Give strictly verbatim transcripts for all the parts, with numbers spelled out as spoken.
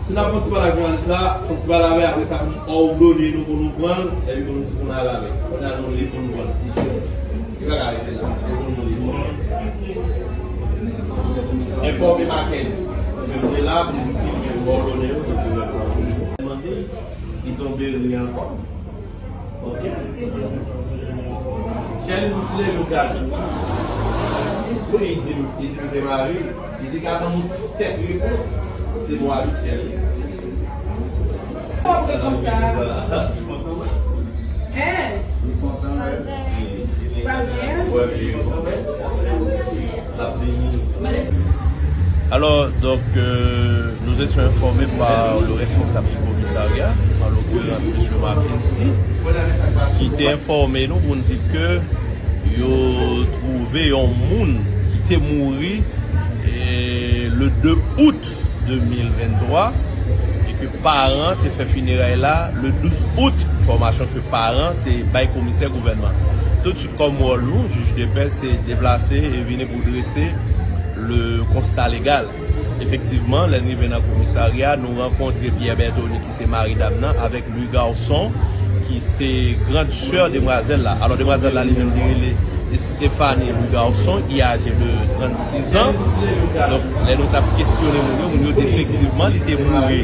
Si n ap fè yon ti pale ak jounalis la, fè yon ti pale avè l, apre sa pou n òdone nou pou nou pran l, epi pou nou, pou n ale avè l. Kounye a nou li pou nou pran l. Li pa ka rete la. Li pou nou li. Enfòme makè yo. Yo te la pou nou fini òdone yo, pou nou pran l. Mande, li tonbe ri ankò. Ok. Chèlin, m ti leve m gade. Wi, li di m, li di m se mari. Li di gade yon ti tèt repons. Se mwa Michel. Konsa. Hein? Li kontan, wi. Pa byen? Wè, men li kontan, wi. L ap vini. Alors, donc, euh, nous étions informés par le responsable du commissariat, en l'occurrence M. Marc Henty, ki te enfòme nou pou n di ke yo twouve yon moun ki te mouri, eh, le de out de mil venntwa e ke paran te fè fineray la le douz out, enfòmasyon ke paran te bay komisè gouvènman. Toutswit, kòm wòl nou, jij de pè, se deplase e vini pou drese le constat légal. Efektivman, lè n rive nan komisarya, nou rankontre Pierre Berthony, ki se mari dam nan, avèk Louis Garçon, ki se grande sœur demwazèl la. Alò, demwazèl la, li menm, li rele Stéphanie Louis Garçon, ki aje de trannsis an. Donk, lè nou t ap kesyone moun yo, moun yo di efektivman, li te mouri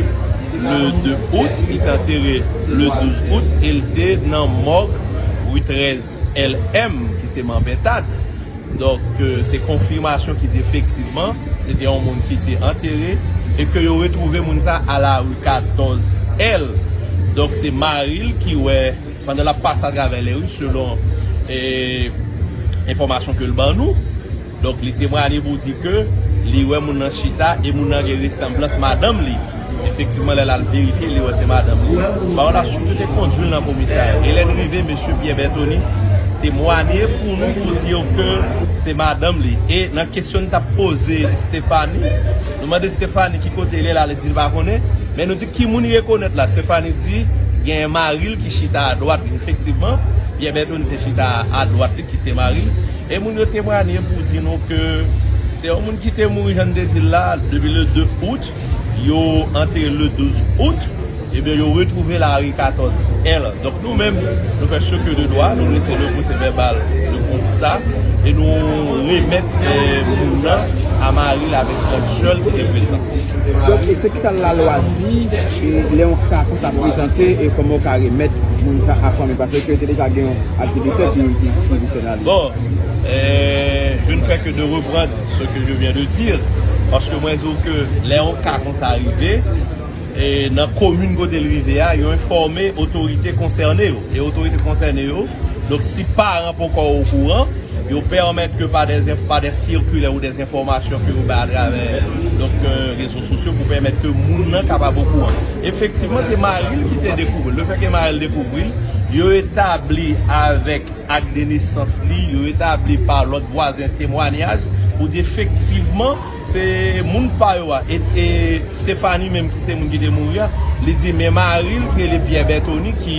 le de out, li te antere le douz out, e l te nan mòg ri trèz L M, ki se Manbentad. Donk, euh, se konfimasyon ki di efektivman, se te yon moun ki te antere e ke yo retwouve moun sa a la ri katòz L. Donk, se mari l ki wè, pandan l ap pase atravè lè ri, selon, eh, enfòmasyon ke l ban nou. Donk, li temwanye pou di ke li wè moun nan chita e moun nan gen resanblans madanm li. Efektivman, lè l al verifye, li wè se madanm li. Par la suite, yo te kondui l nan komisarya. E lè n rive, mesye Pierre Berthony temwanye pou nou, pou di yo ke se madanm li. E nan kesyon n t ap poze Stéphanie, nou mande Stéphanie ki kote li ye la, li di li pa konnen. Men nou di ki moun li rekonèt la. Stéphanie di genyen mari l ki chita adwat li. Efektivman, Pierre Berthony te chita adwat li, ki se mari l. E moun yo temwanye pou di nou ke se yon moun ki te mouri, jan n te di l la, depi le de out, yo antere le douz out, ebyen, yo retwouve la ri katòz L. Donk, nou menm, nou fè ce que de droit, nou drese le procès verbal de constat, e nou remèt, eh, moun nan a mari l avèk grande sœur l ki te prezan. Donk, e se kisa lalwa di, e lè yon ka konsa prezante, e kòman w ka remèt moun sa a fanmi, paske yo te deja gen yon ak de desè ki, ki, ki, ki sène a li. Bon, eh, je ne fais que de reprendre ce que je viens de dire, paske mwen di w ke lè yon ka konsa rive, e nan komin kote l rive a, yo enfòme otorite konsène yo. E otorite konsène yo, donk, si paran poko okouran, yo pèmèt ke pa de, pa de sikilè ou de enfòmasyon ke yo bay atravè, donk, euh, rezo sosyo pou pèmèt ke moun nan kapab okouran. Efektivman, se mari l ki te dekouvri l. Lefètke mari l dekouvri l, yo etabli avèk ak de nesans li, yo etabli pa lòt vwazen temwanyaj pou di efektivman se moun pa yo a. E, e Stéphanie menm ki se moun ki te mouri a, li di men mari l ki rele Pierre Berthony ki,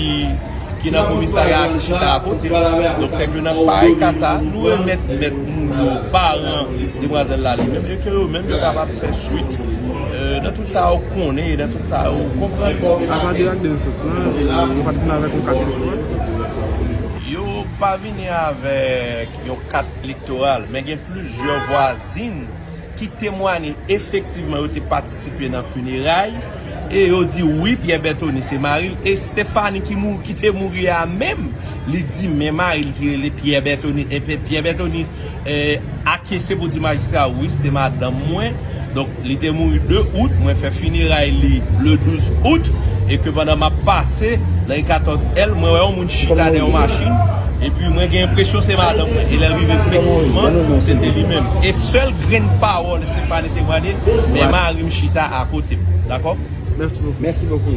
ki nan komisarya a ki chita akote. Donk, se ke nan parèy ka sa, nou remèt mèt moun yo, paran demwazèl la li menm, e ke yo menm yo kapab fè swit, euh, nan tout sa yo konnen e nan tout sa yo konprann. Apa de ak de nesans lan, nou pa t vin avèk yon kat elektoral? Yo pa vini avèk yon kat elektoral, men gen plizyè vwazin ki temwanye efektivman yo te patisipe nan fineray, e yo di wi, Pierre Berthony se mari l, e Stéphanie ki mou-, ki te mouri a menm, li di men mari l ki rele Pierre Berthony, e Pierre Berthony, eh, akyese pou di majistra, wi, se madanm mwen. Donk, li te mouri de out, mwen fè fineray li le douz out, e ke pandan m ap pase nan ri katòz L, mwen wè yon moun chita dèyè yon machin, epi mwen gen enpresyon se madanm mwen. E lè l rive, efektivman, se te li menm. E sèl grenn pawòl Stéphanie te pale, men mari m chita akote m. Dakò? Mèsi bokou. Mèsi bokou.